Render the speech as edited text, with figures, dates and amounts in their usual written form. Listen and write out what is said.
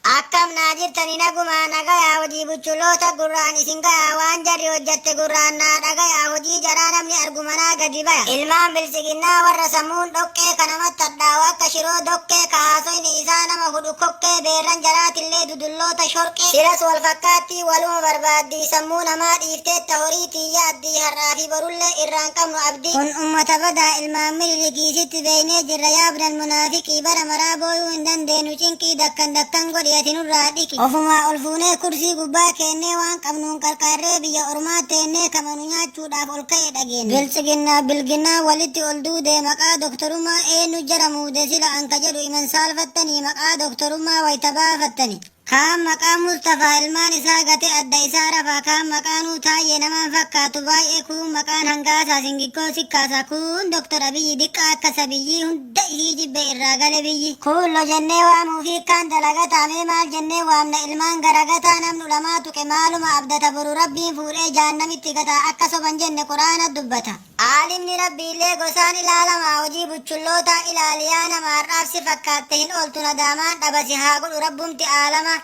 Akkam naa jirtani nagumaa nagayaa hojii buchulloota gurraan isin gayaa waan jarri hojjatte gurraan naa dhagayaa hojii jaraa namni argu manaa gadi baya ilmaan biltsiginnaa warra sammuun dhoqqee ka namatti hadhaawu akka shiroo dokkee ka haasoyni isaa nama hudhu kokkee beerran jaraatillee dudulloota shorqee silas wal fakkaattii waluma barbaaddii sammuu namaa dhiiftee ta horiitii yaaddii har'aa fi borullee irraan qabnu abdii. Kun ummata badaa ilmaan mililikii sitti beeynee jirra yaa ibnal munaafiqii bara maraa booyuu hin dandeenu cinqii dakkan dakkan godhi ati nurraa dhiqi. Ofumaa ol fuunee kursii gubbaa keennee waan qabnuun qarqaarree biyya ormaa teennee kama nu nyaachuudhaaf ol ka'e dhageenne. Biltsiginnaaf bilginnaan walitti ol duudee maqaa doktorummaa eennu jara muude sila an ka jedhu iman saalfattanii maqaa doktorummaa wayta baafattani. Kaan maqaa Musxafaa ilmaan isaa gate adda isaa rafa kaan maqaanuu Taayyee namaan fakkaatu baay'ee kuun maqaan Hangaasaa singiggoo sikkaasa kuun Doktar Abiyyi diqqaa akka sabiyyii hunda isii jibbe irraa gale biyyi. Kuullo jennee waamuu fi kaan dalagataa mee maal jennee waamna ilmaan garagataa namni ulamaa tuqe maaluma abdata boru Rabbiin fuudhee jahannamitti gata akka soban jenne qur'aana dubbata. Aalimni Rabbiillee gosaan ilaalamaa hojii buchullootaa ilaali yaa nama har'aaf si fakkaatte hin ooltu nadaamaan dhaba si haa godhu Rabbumti aalama.